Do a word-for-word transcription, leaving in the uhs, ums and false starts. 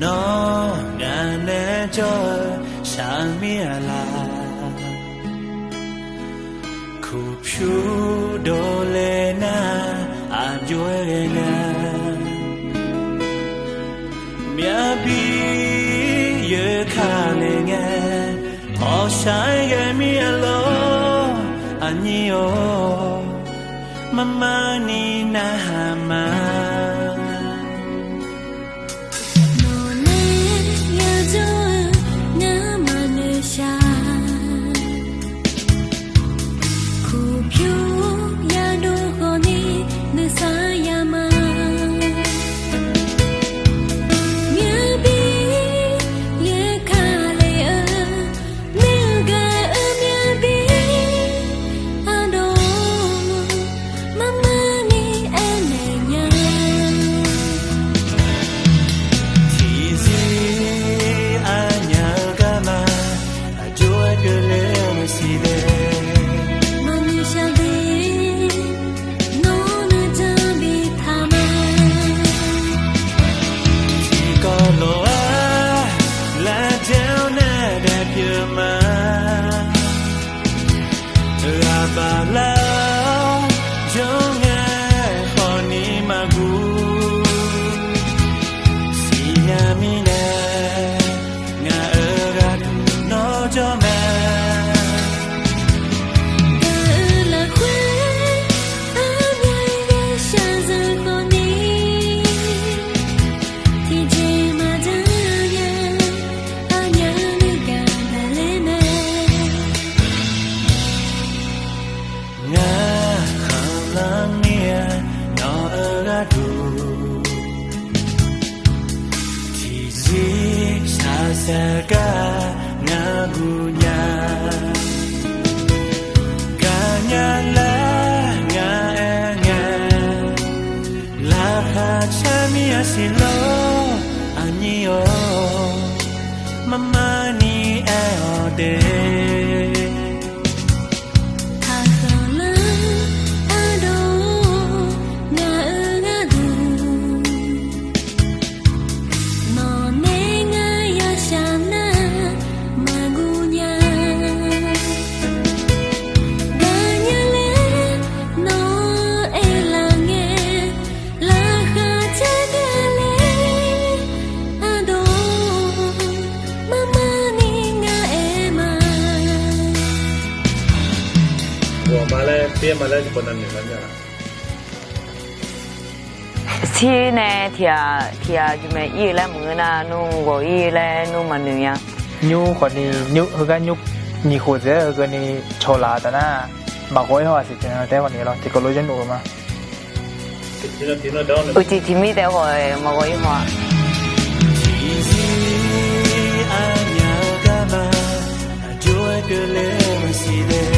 Nawr ngaq nae jawr-eu shaqmir-aq laq, kuqpyur dovle nar aqjox-aer ghae nga. Myavbi yeuq kale ngae, hawqshaq-aer ghae mir-a lor, aqnyir-or, marmar ni narhaq ma. Nawqnae yajawr-eu ngar maqnoeq shaq. Kuqpyur yadov khawfni nuisar ya ma. Myavbi yeuq kale-eu, nae-eu gaq-eu myavbi ardov marmar ni aernaeq nya. Tiqzir aqnyaf-eu garma, aqjox-aer keuvle-eu siqle. Maqnoeq shaq de, nawr nuijan bi taq ma. Tiqkawv lof-aer lavjae-awr nae daefpyeuf ma. Ghaq baflar-awr jawr ngae khawfni maqguv. Siqnya mirnae ngaq-euq gharduq nawr jawr mae. Gaq-eu lafkhoer armyar yaer shaqzanq khawfni, tiqjeq maqjan nya, armyar nuigaq daqler mae. Ngar khanqlanr mir-a nawq-euq gharduq, tiqzir shaqsaef gar ngaq guv nya. Gaqnya laer ngaq aer ngae, laqkhaq caer mir-a siq lor, aqnyir-or, marmar ni aer-awq de. Taqkhanqlanr ardov ngaq-euq gharduq, nawqnae ngar yashaq nar maqguv nya. Gaqnya laer nawr aerlaf ngae, laqkhaq caer daefle ardov marmar ni ngar aer ma. Ghawqma laer, taef ma laer, tiqpawf navnoeq lar nya-a. Shir nae tiq ghaq tiq ghaq jmq-aer ir-eu laer maqngeur nar, nmr ghawq ir laer nmr maqnoeq nya. Nymr khawfni, heugar nymr nyiq khof dzaeq-aer heukeuvni cawq laf-eu taf nar, maqghawq ir haw-aq siq pyeuf-a taef-aer khawfni lawr, tiqkawv lof janr nuf-eu ma. Uqcif tiq mir taef-aer khawf maqghawq ir haw-a. Tiqzir aqnyaf-eu garma, aqjox-aer keuvle-eu siqle.